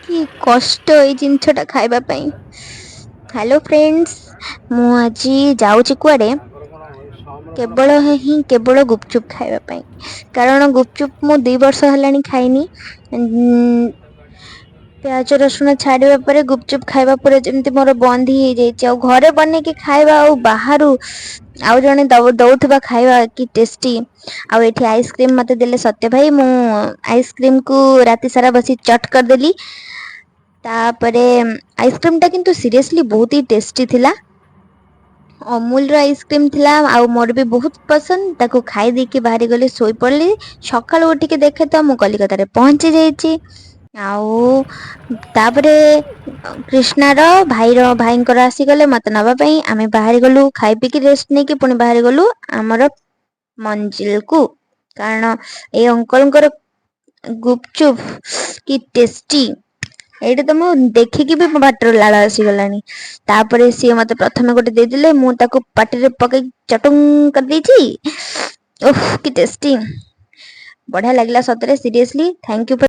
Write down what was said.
କି କଷ୍ଟ ଏଇ ଜିନିଷଟା ଖାଇବା ପାଇଁ। ହ୍ୟାଲୋ ଫ୍ରେଣ୍ଡସ୍, ମୁଁ ଆଜି ଯାଉଛି କୁଆଡ଼େ? କେବଳ ହିଁ କେବଳ ଗୁପଚୁପ୍ ଖାଇବା ପାଇଁ। କାରଣ ଗୁପଚୁପ୍ ମୁଁ 2 ବର୍ଷ ହେଲାଣି ଖାଇନି। ପିଆଜ ରସୁଣ ଛାଡ଼ିବା ପରେ ଗୁପଚୁପ୍ ଖାଇବା ପରେ ଯେମିତି ମୋର ବନ୍ଦ ହିଁ ହେଇଯାଇଛି। ଆଉ ଘରେ ବନେଇକି ଖାଇବା ଆଉ ବାହାରୁ ଆଉ ଜଣେ ଦଉଥିବା ଖାଇବା କି ଟେଷ୍ଟି! ଆଉ ଏଠି ଆଇସ୍କ୍ରିମ୍ ମତେ ଦେଲେ ସତ୍ୟ ଭାଇ। ମୁଁ ଆଇସ୍କ୍ରିମ୍କୁ ରାତି ସାରା ବସି ଚଟ୍ କରିଦେଲି। ତାପରେ ଆଇସ୍କ୍ରିମ୍ଟା କିନ୍ତୁ ସିରିୟସଲି ବହୁତ ହି ଟେଷ୍ଟି ଥିଲା। ଅମୁଲର ଆଇସ୍କ୍ରିମ୍ ଥିଲା ଆଉ ମୋର ବି ବହୁତ ପସନ୍ଦ। ତାକୁ ଖାଇ ଦେଇକି ବାହାରି ଗଲି, ଶୋଇପଡ଼ିଲି। ସକାଳୁ ଉଠିକି ଦେଖେ ତ ମୁଁ କଲିକତାରେ ପହଞ୍ଚି ଯାଇଛି। ଆଉ ତାପରେ କୃଷ୍ଣାର ଭାଇର ଭାଇଙ୍କର ଆସିଗଲେ ମତେ ନବା ପାଇଁ। ଆମେ ବାହାରି ଗଲୁ, ଖାଇ ପିଇକି ରେଷ୍ଟ ନେଇକି ପୁଣି ବାହାରି ଗଲୁ ଆମର ମଞ୍ଜିଲକୁ। କାରଣ ଏଇ ଅଙ୍କଲଙ୍କର ଗୁପଚୁପ୍ କି ଟେଷ୍ଟି! ଏଇଟା ତ ମୁଁ ଦେଖିକି ବି ମୋ ପାଟିରୁ ଲାଳ ଆସିଗଲାଣି। ତାପରେ ସିଏ ମତେ ପ୍ରଥମେ ଗୋଟେ ଦେଇଦେଲେ। ମୁଁ ତାକୁ ପାଟିରେ ପକେଇ ଚଟୁଂ କରିଦେଇଛି। ଓଃ, କି ଟେଷ୍ଟି! ବଢିଆ ଲାଗିଲା ସତରେ। Seriously, thank you.